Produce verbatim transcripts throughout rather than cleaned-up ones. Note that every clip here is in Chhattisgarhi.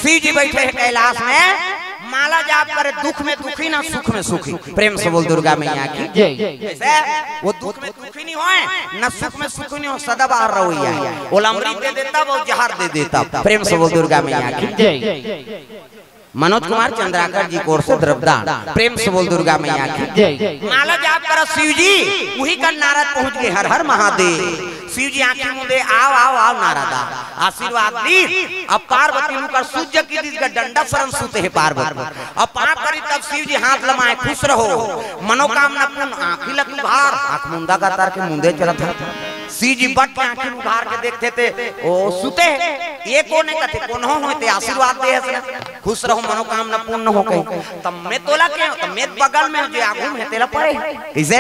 शिव जी बैठे हैं कैलाश में, माला जाप करे, दुख में दुखी ना सुख में सुखी। प्रेम से बोल दुर्गा मैया की। जय। जैसे वो दुख में दुखी नहीं होए, ना सुख में सुखी नहीं हो, सदा बाहर रहो। ये ओला अमृत दे देता, वो जहर दे देता। प्रेम से बोल दुर्गा मैया की। जय। मनोज कुमार चंद्राकर जी की ओर से द्रव्यदान। प्रेम से बोल दुर्गा मैया की। जय। माला जाप करा शिव जी, वही का नारद पहुंच गए, हर हर महादेव। शिव जी आंखी मूंदे, आओ आओ आओ नारद आओ, आशीर्वाद ली। अब पार्वती मुकर सूर्य की दिस का डंडा शरण सूते हैं पार्वती। अब पाप करी तब शिव जी हाथ लमाए, खुश रहो, मनोकामना पूर्ण। आंखी लग भार, आंख मुंदा का तार के मुंदे चला था। शिव जी बट के आंखी उघार के देखते थे, ओ सुते हैं। ये कोने कथे, कोनो होते आशीर्वाद दे हस ना। खुश रहो, मनोकामना पूर्ण हो गई। तब मैं तोला के, तब मैं बगल में जो आगू में तेला पड़े। कैसे?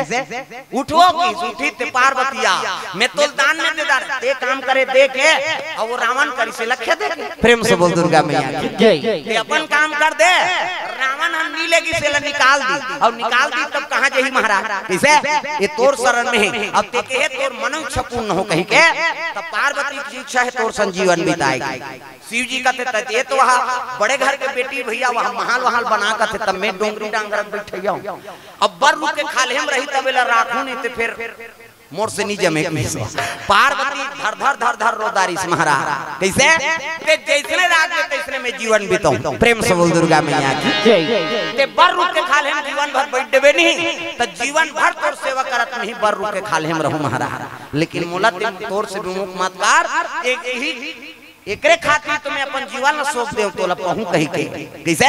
उठो की उठी ते पार्वतिया, मैं तोल दान में दे दार, ते काम करे दे के, और वो रावण करी से लखे दे के। प्रेम से बोल दुर्गा मैया की। जय। ते अपन काम कर दे, रावण हम नी लेगी से ला निकाल दी, और निकाल दी तब कहाँ जही महाराज? कैसे? ये तोर शरण में है, अब ते के है तोर मनो इच्छा पूर्ण हो कही के, तब पार्वती की इच्छा है तोर संजीवन बिताएगी। शिव जी कहते, "त ये तो वहाँ बड़े घर के बेटी भैया, वहाँ महल वहाल बना कहते, तब मैं डोंगरी डांगर बैठैया। अब बर रुख के खाल्हे में रही तब एला राखू नहीं ते फिर मोर से नहीं जमे।" पार्वती धर धर धर धर रोदारिस महाराज। कैसे? ते जैसने राख में तैसने में जीवन बिताऊं। प्रेम से बोल दुर्गा मैया की। जय। ते बर रुख के खाल्हे में जीवन भर बैठ देबे नहीं, त जीवन भर तोर सेवा करत नहीं, बर रुख के खाल्हे में रहूं महाराज। लेकिन मोला ते तोर से विमुख मत कर, एक ही एकरे खातिर तो मैं अपन जीवन ला सौंप देव तोला पहूं कही के। कैसे?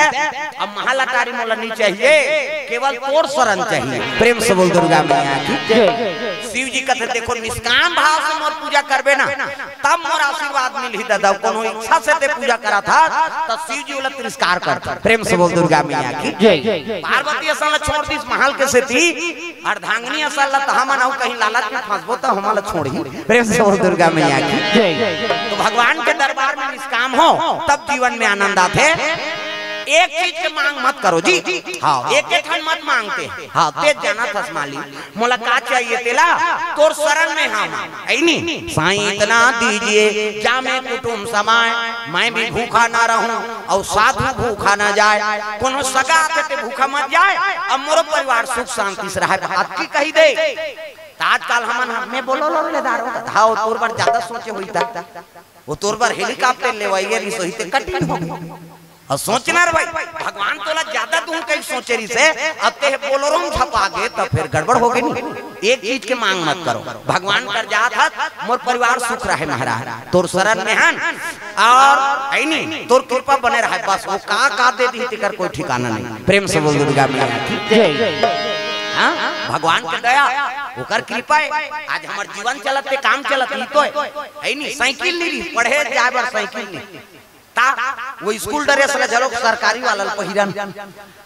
अब महल अटारी मोला नहीं चाहिए, केवल तोर शरण चाहिए। प्रेम से बोल दुर्गा मैया की। जय। शिव जी कहते, "देखो, निष्काम भाव से मोर पूजा करबे ना, तब मोर आशीर्वाद मिलही दादा। कोनो इच्छा से ते पूजा करा था, तो शिव जी ओला तिरस्कार करता।" प्रेम से बोल दुर्गा मैया की। जय। पार्वती असन ला छोड़ दिस महल के सेती, अर्धांगिनी असन ला त हमन अउ कहीं लालच में फंसबो त हमन ला छोड़ही। प्रेम से बोल दुर्गा मैया की। जय। तो भगवान के दरबार में निष्काम हो, तब जीवन में आनंद आथे। एक चीज के मांग मत करो जी। हाँ, एक एक ठन मत मांगते। हाँ, तेज जाना थस मालिक, मोला का चाहिए तेला, तोर शरण में हम। ऐ नी, साईं इतना दीजिए, जा मैं कुटुम समाए, मैं भी भूखा ना रहूं और साधु भूखा ना जाए। कोनो सगा आथे ते भूखा मत जाए, अब मोरो परिवार सुख शांति से रहे, बात की कही दे। त आजकल हमन ह, मैं बोलो लो ले दारो, हाँ, तोर बर ज्यादा सोचे होई त, वो तोर बर हेलीकॉप्टर लेवाइए रिस होई ते कठिन हो। और सोचना रे भाई, भगवान तोला ज्यादा दूं कहीं सोचे रिस हे, अब ते बोलोरो में झपा गे, तब फिर गड़बड़ हो गई नी। एक चीज के मांग मत करो, भगवान कर जात हस, मोर परिवार सुख रहे महाराज, तोर शरण में हन, और ऐ नी, तोर कृपा बने रहे, बस वो का का दे दी तेकर कोई ठिकाना नहीं। प्रेम से बोल दुर्गा मैया की। जय। हाँ, भगवान के दया, ओकर कृपा है, आज हमर जीवन चलत हे, काम चलत हे, तो है, है नी, साइकिल नहीं रही, पढ़े जाए बर साइकिल नहीं। ता वो स्कूल ड्रेस ला घलोक सरकारी वाला ल पहिरन।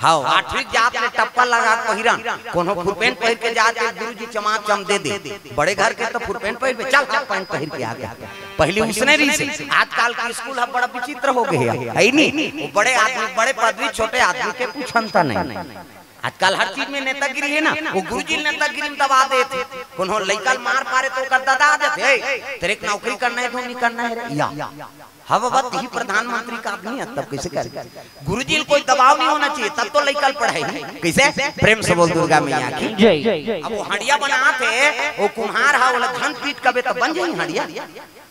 हाँ, आठवीं जात ले टप्पा लगा के पहिरन। कोनो फुल पैंट पहिर के जात हे, गुरुजी चमाचम दे दे। बड़े घर के तो फुल पैंट पहिर के, चल, चल, पैंट पहिर के आ गया। पहली उसने रहिस हे, आजकल के स्कूल ह बड़ा विचित्र हो गए है, है नी? वो बड़े आदमी, बड़े पदवी, छोटे आदमी के पूछन त नहीं। आजकल हर चीज में नेतागिरी है ना, वो गुरुजी नेतागिरी में दबा देथे। कोनो लइका ल मार पारे तो ओकर ददा देथे, "ए, तेरे को नौकरी करना है तो नहीं करना है रे?" या। हाँ बाबा, तही प्रधानमंत्री का आदमी है, तब कैसे करे? गुरुजी ल कोई दबाव नहीं होना चाहिए, तब तो लइका ल पढ़ाई। कैसे? प्रेम से बोल दुर्गा मैया की। जय। अब वो हड़िया बनात हे, वो कुम्हार हा, ओला झन पीट कबे तब बन जाई हड़िया।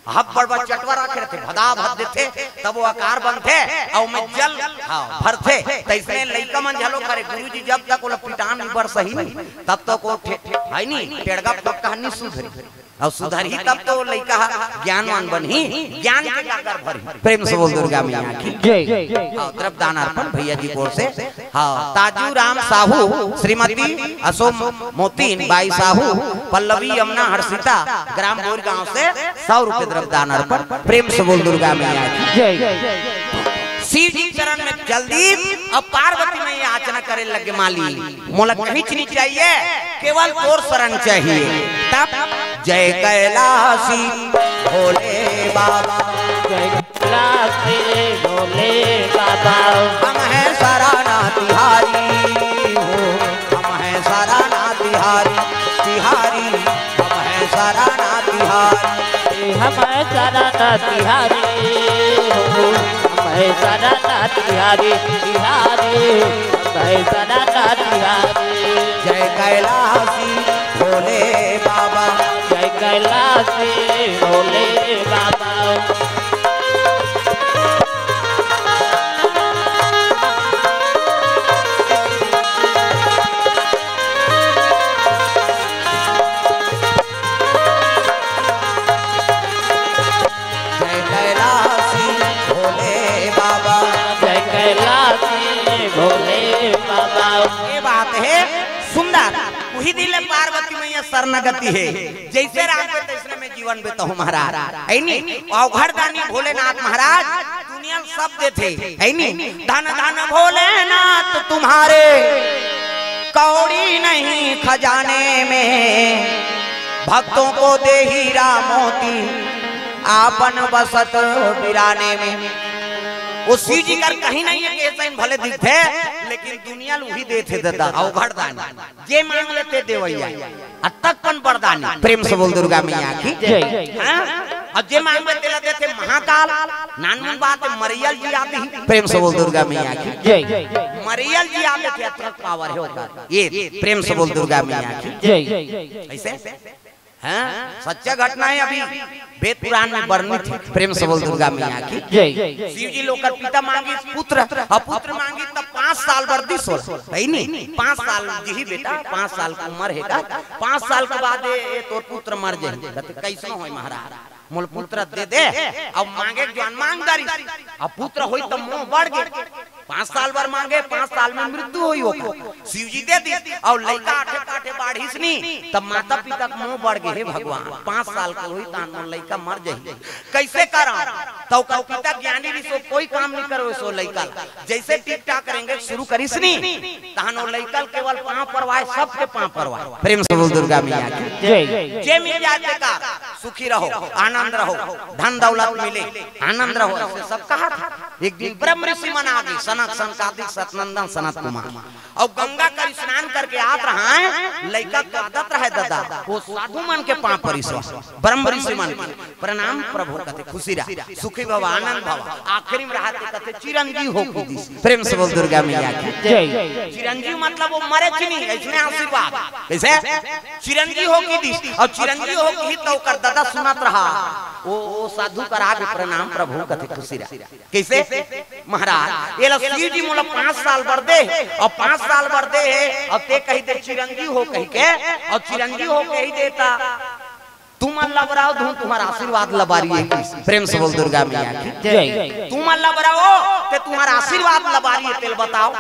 हब बड़ बड़ चटवा रखे रहथे, भदा भद देथे, तब वो आकार बनथे, अउ ओमे जल, हाँ, भरथे। तइसने लइका मन घलो करे, गुरुजी जब तक ओला पिटान नहीं बर सही नहीं, तब तक वो ठे-, है नहीं, टेड़गा फटका नहीं सुधरी। अउ सुधरही तब तो लइका ह ज्ञानवान बनही, ज्ञान के गागर भरही। प्रेम से बोल दुर्गा मैया की। जय। हाँ, द्रव्य दान अर्पण भैया जी की ओर से। हाँ, ताजू राम साहू, श्रीमती अशोक मोतीन बाई साहू, पल्लवी यमुना हर्षिता, ग्राम बोरगांव से सौ रुपए द्रव्य दान अर्पण। प्रेम से बोल दुर्गा मैया की। जय। शिव जी चरण में जल्दी अब पार्वती मैया याचना करे लगे, माली, मोला कहीं नहीं चाहिए, केवल तोर शरण चाहिए। तब जय कैलाशी भोले बाबा, जय कैलाशी भोले बाबा, हम हैं शरणा तिहारी हो, हम हैं शरणा तिहारी, तिहारी, हम हैं शरणा तिहारी, हम हैं शरणा तिहारी हो, हम सरनाथ बिहारी, बिहारी, अभय सरनाथ बिहारी। जय कैलासी भोले बाबा। जय कैलासी भोले बाबा। जय कैलासी भोले बाबा। जय कैलासी भोले बाबा। ये बात है सुंदर। उही दिन ले पार्वती मैया शरणागति है, जैसे राम पे तैसने में जीवन बेता हो महाराज, है नी? अवघड़ दानी भोलेनाथ महाराज दुनिया ल सब देथे, है नी? धन धन भोलेनाथ तुम्हारे, कौड़ी नहीं खजाने में, भक्तों को दे हीरा मोती, आपन बसत बिराने में। वो शिव जी कर कहीं नहीं है कि ऐसा इन भले दिखते, लेकिन दुनिया ल उही देथे दादा, अवघड़ दानी। जे मांग लेते देवैया, अतक पन बरदानी। प्रेम से बोल दुर्गा मैया की। जय। हाँ? और जे मांग लेते ला देथे महाकाल, नानमुन बात है, मरियल जी आते ही। प्रेम से बोल दुर्गा मैया की। जय। मरियल जी आते थे, अतक पावर है होता। ये प्रेम से बोल दुर्गा मैया की। जय। ऐसे? हाँ, सच्चा घटना है, अभी वेद पुराण में वर्णित है। प्रेम से बोल दुर्गा मैया की। जय। शिव जी लोकर पिता मांगी पुत्र, और पुत्र मांगी तब पाँच साल बर दिस हो, है नी? पाँच साल जी बेटा, पाँच साल की उम्र है का? पाँच साल के बाद ये, ये तोर पुत्र मर जाए। कहते, "कैसनो होय महाराज, मोल पुत्र दे दे।" अब मांगे के जवान मांग दारी, अब पुत्र होई तो मोह बढ़ गए। पाँच साल बर मांगे, पाँच साल में मृत्यु होई ओकर। शिव जी दे दिस, और लइका आठे पाठे बाढ़िस नी, तब माता पिता के मोह बढ़ गए, "हे भगवान, पाँच साल के होई तहान मोर लइका मर जाही, कैसे करा?" तो ओकर पिता ज्ञानी रिहिस, कोई काम नहीं करो सो लइका ला। जैसे टिकटाक करेंगे शुरू करिस नी, तहान वो लइका ल केवल पाँव परवाए, सबके पाँव परवाए। प्रेम से बोल दुर्गा मैया की। जय। जे मिल जाए तेकर, सुखी रहो, आनंद रहो, धन दौलत मिले, आनंद रहो, ऐसे सब कहा था। एक दिन ब्रह्म ऋषि मन आ गए, सनक सनकादिक सतनंदन सनत कुमार, और गंगा कर स्नान करके आत रहा है, लइका कादत रहे दादा, वो साधु मन के पाँव परिस। ब्रह्म ऋषि मन के प्रणाम प्रभु कथे, खुशी रहा, सुखी भव, आनंद भव। आखिरी में रहा थे कथे, "चिरंजीव हो की दिस।" प्रेम से बोल दुर्गा मैया की। जय। चिरंजीव मतलब वो मरे चिनी, ऐसने आशीर्वाद। कैसे? चिरंजीव हो की दिस, और चिरंजीव हो की तो ओकर दादा सुनत रहा। वो, वो साधु कर आगे प्रणाम प्रभु कथे, खुशी रहा। कैसे? महाराज, ये ला शिव जी मोला पाँच साल बर दे, और पाँच साल बर दे है, और ते कही दे चिरंजीव हो कही के, और चिरंजीव हो कही देता, तुमन लबराओ धुन तुम्हारा आशीर्वाद लबारी है। प्रेम से बोल दुर्गा मैया की। जय। तुमन लबराओ, ते तुम्हारा आशीर्वाद लबारी है, तेल बताओ।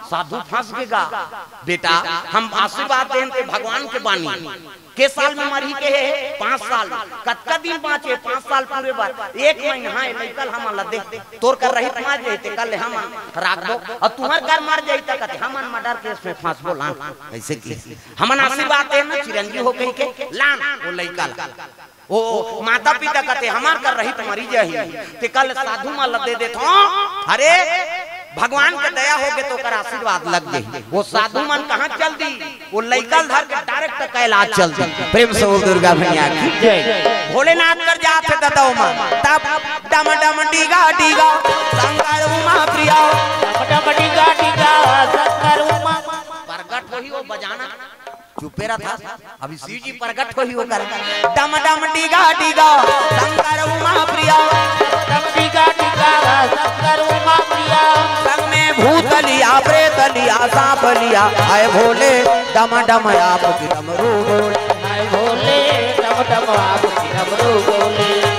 साधु फंस के गा, "बेटा, हम आशीर्वाद देन ते भगवान के बानी।" के साल में मरही के हे? पाँच साल। कतका दिन बाँचे? पाँच साल पूरे बर। एक महीना, हाँ, लइका ल हमन ला दे। तोर कर रही त मर जाही, ते कर ले हमन राखबो। और तुहर कर मर जाही त कथे, "हमन मर्डर केस में फंसबो लान।" ऐसे की हमन आशीर्वाद दे ना, चिरंजीव हो कही के लान वो लइका ला। वो माता पिता कथे, "हमर कर रही त मरी जाही।" ते कर ले साधु मन ला दे देथों। अरे, भगवान के दया होगे तो ओकर आशीर्वाद लग जाही। वो साधु मन कहाँ चल दी? वो लइका ल धर के डायरेक्ट कैलाश चल दी। प्रेम से बोल दुर्गा मैया की। जय। भोलेनाथ कर जात हे ददौ मा, तब डम डम डीगा डीगा शंकर उमा प्रिया। डम डम डीगा डीगा शंकर उमा। प्रगट होही वो बजाना, चुपे रहा था। अभी शिव जी प्रगट होही ओकर। डम डम डीगा डीगा शंकर उमा प्रिया। डम डीगा डीगा शंकर उमा प्रिया। संग में भूत लिया, प्रेत लिया, सांप लिया, हाय भोले डम डम आप की डमरू बोले। हाय भोले डम डम आप की डमरू बोले।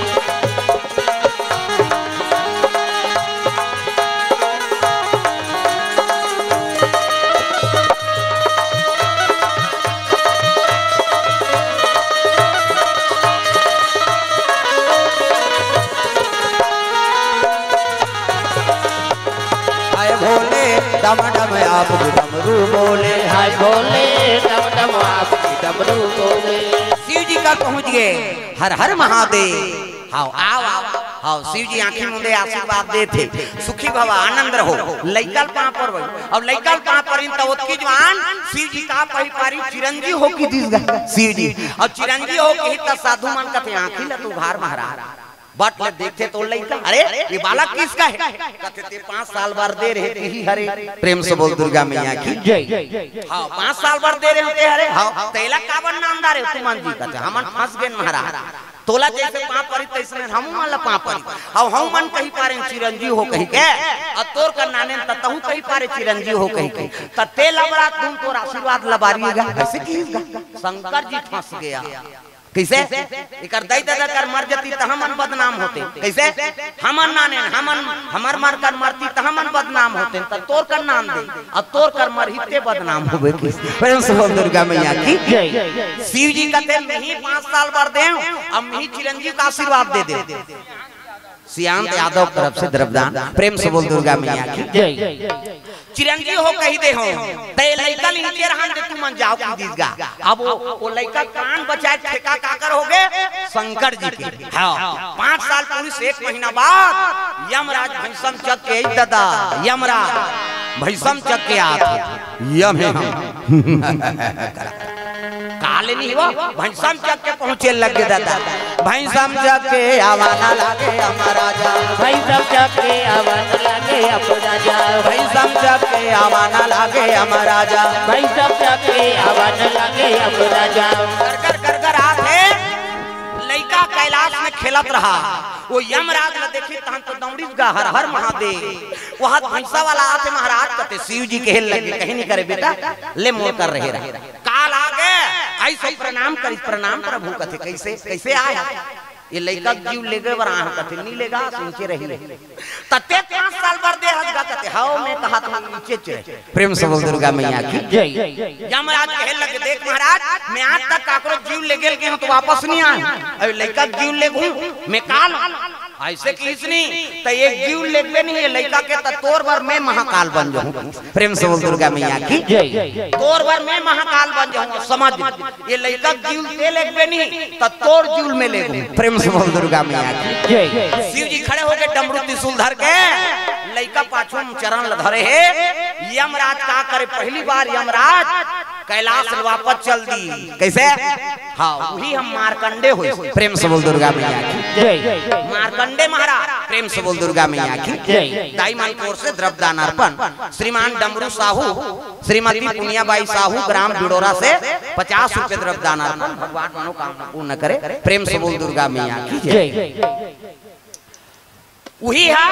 हाय भोले डम डम आप की डमरू बोले। हाय भोले डम डम आप की डमरू बोले। शिव जी कर पहुंच गए। हर हर महादेव। हाव, आव, आव। हाव, शिव जी आँखी मुंदे आशीर्वाद देथे, "सुखी भवा, आनंद रहो।" लइका ल पाँव परवई। अब लइका ल पाँव परिन त ओतकी जवान शिव जी का पही पारी, चिरंजीव हो की दिस गा। शिव जी। अब चिरंजीव हो की त साधु मन कथे, "आँखी ल त उघार महाराज।" बट ले देखथे त ओ लइका, "अरे, ये बालक किसका है?" कथे, "ते पाँच साल बर दे रहे, तिही हरे।" प्रेम से बोल दुर्गा मैया की। जय। "हाँ, पाँच साल बर दे रहे हों ते हरे।" "हाँ।" "त एला काबर नान डारे हो तुमन जी?" कथे, "हमन फंस गेन महाराज, तोला जइसे पाँव परी तइसने हमू मन ला पाँव परी। अब हमू मन कहि पारेन चिरंजीव हो कहिके, अउ तोर कर नानेन त तहूँ कहि पारे चिरंजीव हो कहिके, त ते लबरा तुम तोर आशीर्वाद लबारी गा।" अइसे किहिस गा, शंकर जी फंस गया। कइसे? "एकर दई ददा कर मर जतिस त हमन बदनाम होतेन।" कइसे? "हमन नानेन, हमन, हमर मर कर मरतिस त हमन बदनाम होतेन, त तोर कर नान दे, अउ तोर कर मरही ते बदनाम होबे।" किहिस। प्रेम से बोल दुर्गा मैया की। जय। शिव जी कथे, "मिही पाँच साल बर देंव, अब मिही चिरंजीव का आशीर्वाद दे देंव।" सियांत यादव तरफ से द्रव्यदान। प्रेम से बोल दुर्गा मैया की। जय। "चिरंजीव हो कहि दे हों, त ए लइका ल इनके रहन दे, तुमन जाव," किहिस गा। अब ओ, ओ लइका कान बचाय ठेका काकर होगे? शंकर जी के। हाँ, पाँच साल पुरिस एक महीना बाद यमराज भैंसम चघ के, ए ददा, यमराज भैंसम चघ के आत हे। यम हे हम। काले नहीं हुआ, भैंसम चघ के पहुँचे लगे ददा। भैंसम चघ के आवा न लागे यमराजा। भैंसम चघ के आवा न लागे यमराजा। भैंसम चघ के आवा न लागे यमराजा। भैंसम चघ के आवा न लागे यमराजा। गरगर गरगर आत हे, लइका कैलाश में खेलत रहा। ओ यमराज ल देखिस तहन तो दौड़िस गा, "हर हर महादेव।" ओ हा भैंसा वाला आत हे महाराज, कथे शिव जी कहे लगे, "कहीं नहीं करे बेटा, ले मोर कर रहे रहा।" काल आगे, अइसे प्रणाम करिस, "प्रणाम प्रभु।" कथे, "कइसे, कइसे आय हस?" "ए लइका के जीव लेगे बर आय हंव।" कथे, "नी लेगा, सोचे रही।" "त ते पाँच साल बर दे हस गा?" कथे, "हव, मैं कहा तो नीचे चे।" प्रेम से बोल दुर्गा मैया की। जय। यमराज कहे लगे, "देख महाराज, मैं आज तक काकरो जीव लेगे ल गे हंव त वापस नहीं आय हंव। अब ए लइका के जीव लेगहूं, मैं काल अइसे किहिस नहीं, त एक जीव लेगबे नहीं ए लइका के, त तोर बर मैं महाकाल बन जाहूं।" प्रेम से बोल दुर्गा मैया की। जय। "तोर बर मैं महाकाल बन जाहूं, समझ, ए लइका के जीव ते लेगबे नहीं, त तोर जीव मैं लेगहूं।" प्रेम से बोल दुर्गा मैया की। जय। शिव जी खड़े होके डमरू त्रिशूल धर के, लइका पाछू में चरण ल धरे हे। यमराज का करे, पहली बार यमराज कैलाश ल वापस चल दिस। कइसे? हाँ, उही हम मार्कंडे होइस। प्रेम से बोल दुर्गा मैया की। जय। मार्कंडे महाराज, प्रेम से बोल दुर्गा मैया की। जय। दाई मन की ओर से द्रव्यदान अर्पण, श्रीमान डमरू साहू, श्रीमती पुनियाबाई साहू, ग्राम बिड़ोरा से पचास रुपये द्रव्यदान अर्पण। भगवान मनोकामना पूर्ण करे। प्रेम से बोल दुर्गा मैया की। जय। जय। उही हा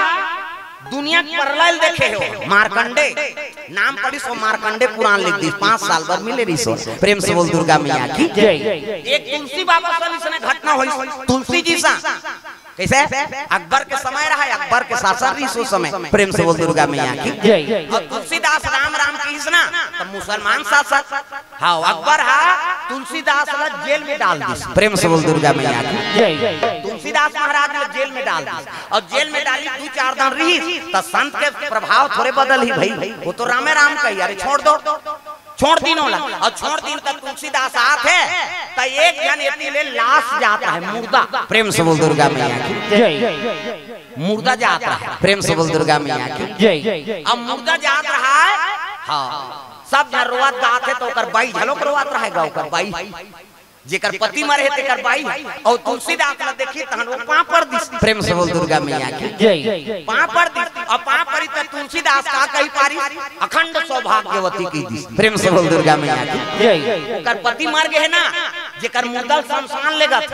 दुनिया के परलय ल देखे हो, मार्कंडे। नाम पड़िस ओ मार्कंडे पुराण लिख दिस, पाँच साल बर मिले रहिस ओ। प्रेम से बोल दुर्गा मैया की। जय। एक तुलसी बाबा संग इसने घटना होइस, तुलसी जी संग। कइसे? अकबर के समय रहा, अकबर के शासन रहिस ओ समय। प्रेम से बोल दुर्गा मैया की। जय। अउ तुलसीदास राम राम किहिस ना, त मुसलमान शासन। हाँ, अकबर हा तुलसीदास ला जेल में डाल दिस। प्रेम से बोल दुर्गा मैया की। जय। तुलसीदास महाराज ला जेल में डाल दिस। अउ जेल में डालिस, दू चार दिन रहिस, त संत के प्रभाव थोरे बदलही भई। ओ तो रामे राम कही, "अरे छोड़ दो।" छोड़ दिन ओला। अउ छोड़ दिन त तुलसीदास आत हे, त एक झन एती ले लाश जात हे, मुर्दा। प्रेम से बोल दुर्गा मैया की। जय। मुर्दा जात हे। प्रेम से बोल दुर्गा मैया की। जय। अब मुर्दा जात हे, हाँ। सब झन रोवत गात हे, त ओकर बाई घलोक रोवत रहे गा, ओकर बाई, जेकर पति मरे हे, तेकर बाई। अउ तुलसीदास ला देखिस, तहन ओ पाँव पर दिस। प्रेम से बोल दुर्गा मैया की। जय। पाँव पर दिस, अउ पाँव परिस त तुलसीदास का कहि पारिस, "अखंड सौभाग्यवती" कहि दिस। प्रेम से बोल दुर्गा मैया की। जय। ओकर पति मर गे हे ना, जेकर मुर्दा ल शमशान लेगत,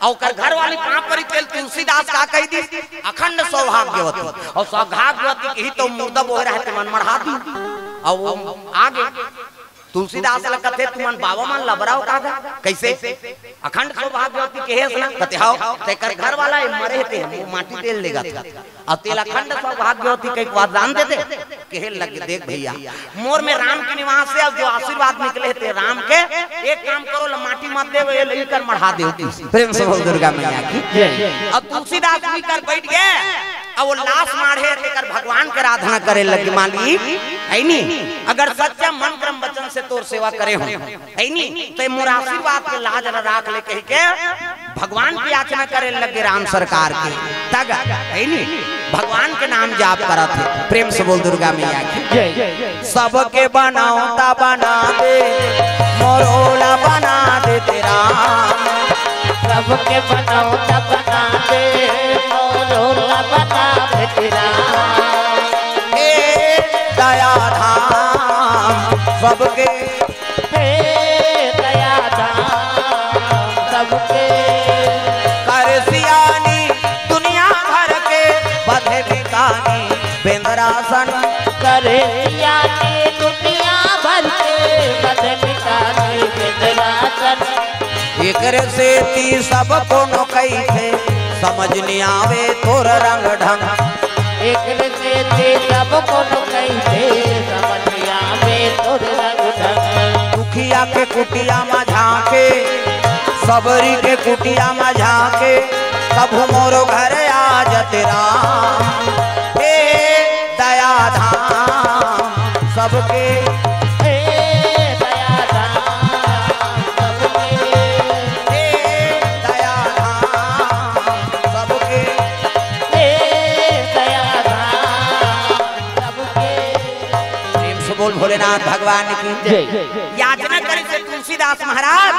अउ ओकर घरवाली पाँव परिस तेला तुलसीदास का कहि दिस, "अखंड सौभाग्यवती।" अउ सौभाग्यवती कही त मुर्दा बोहे रहे, तेमन मढ़ा दिस। अउ ओ आगे तुलसीदास ल कथे, "तुमन बाबा मन लबरा हो का गा?" कइसे? "अखंड सौभाग्यवती कहे हस ना?" कथे, "हव।" "तेकर घर वाला ए मरे हे, ते माटी तेला लेगत हे, अउ तेला अखंड सौभाग्यवती कहिके वरदान दे दे।" कहे लगे, "देख भइया, मोर में राम के निवास हे, अउ जो आशीर्वाद निकले हे ते राम के, एक काम करो, ल माटी मत देव, ए लइका ल मढ़ा देव।" प्रेम से बोल दुर्गा मैया की। जय। अउ तुलसीदास जी कर बइठ गे, अउ ओ लाश माढ़े, तेकर भगवान के आराधना करे लगे, "मालिक, हे नी, अगर सच्चा मन क्रम वचन से तोर सेवा करे हों, हे नी, त मोर आशीर्वाद के लाज ल राख ले," कहिके भगवान के याचना करे लगे राम सरकार के। तग, हे नी, भगवान के नाम जाप करत हे। प्रेम से बोल दुर्गा मैया की। जय। सबके बनौता बना दे, मोर ओला बना दे ते राम। सबके बनौता बना दे, तोर का बतावे तेरा। हे दया धाम सबके, हे दया धाम सबके। कर सियानी दुनिया भर के, बधे बिकानी बेंदरासन। करे सियानी दुनिया भर के, बधे बिकानी बेंदरासन। एकरे सेती सब कोनो कहिथे, समझ नइ आवे तोर रंग ढंग। एकरे सेती सब कोनो कहिथे, समझ नइ आवे तोर रंग ढंग। दुखिया के कुटिया म झांके, सबरी के कुटिया म झांके, कभू मोरो घर आ जते राम। हे दया धाम सबके, हे दया धाम सबके, हे दया धाम सबके। हे दया धाम सबके। प्रेम से बोल भोलेनाथ भगवान की। जय। याचना करे से तुलसीदास महाराज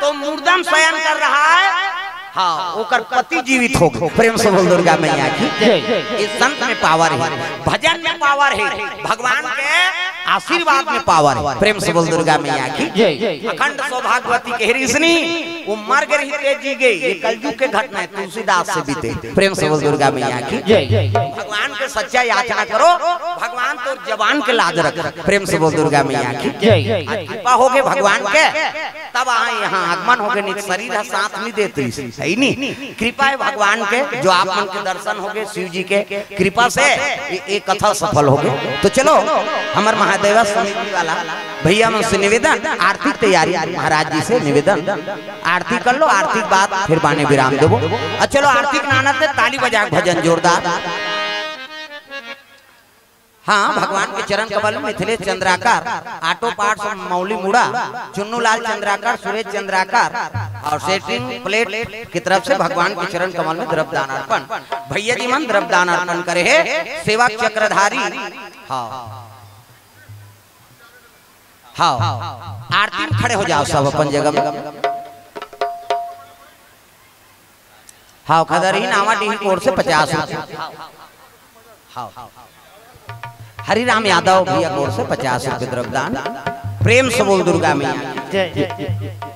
तो मुर्दा म शयन कर रहा है। हाँ, ओकर पति जीवित हो गए। प्रेम से बोल दुर्गा मैया की। जय। ये संत में पावर है, भजन में पावर है, भगवान के आशीर्वाद में पावर है। प्रेम से बोल दुर्गा मैया की। जय। अखंड सौभाग्यवती कह रही इसनी, वो मर गई रही, तेजी गई। ये कलयुग के घटना है, तुलसीदास से बीते। प्रेम से बोल दुर्गा मैया की। जय। भगवान के सच्चा याचना करो, भगवान तो जवान के लाज रख। प्रेम से बोल दुर्गा मैया की। जय। आज कृपा हो गए भगवान के, तब आए यहाँ आगमन हो गए, नहीं तो शरीर है साथ नहीं देते, सही नहीं। कृपा है भगवान के, जो आप मन के दर्शन हो गए शिव जी के कृपा से, ये, ये कथा सफल हो गए। तो चलो, हमारे महादेवा समिति वाला भैया मन से निवेदन, आरती की तैयारी, महाराज जी से निवेदन, आरती कर लो, आरती के बाद फिर बाने विराम देबो। और चलो, आरती के नाना से ताली बजा के भजन जोरदार। हाँ, भगवान के चरण कमल में मिथिलेश चंद्राकर, ऑटो पार्ट्स मौली मुड़ा, चुन्नू लाल चंद्राकर, सुरेश चंद्राकर और सेटिंग प्लेट की तरफ से भगवान के चरण कमल में द्रव्य दान अर्पण। भैया जी मन द्रव्य दान अर्पण करे है, सेवक चक्रधारी। हाँ, हाँ, आरती में खड़े हो जाओ सब अपन जगह में। हाँ, खदरही नावा डीही कोर से पचास रुपये। हाँ, हरिराम यादव भैया कोर से पचास रुपये द्रव्यदान। प्रेम से बोल दुर्गा मैया। जय।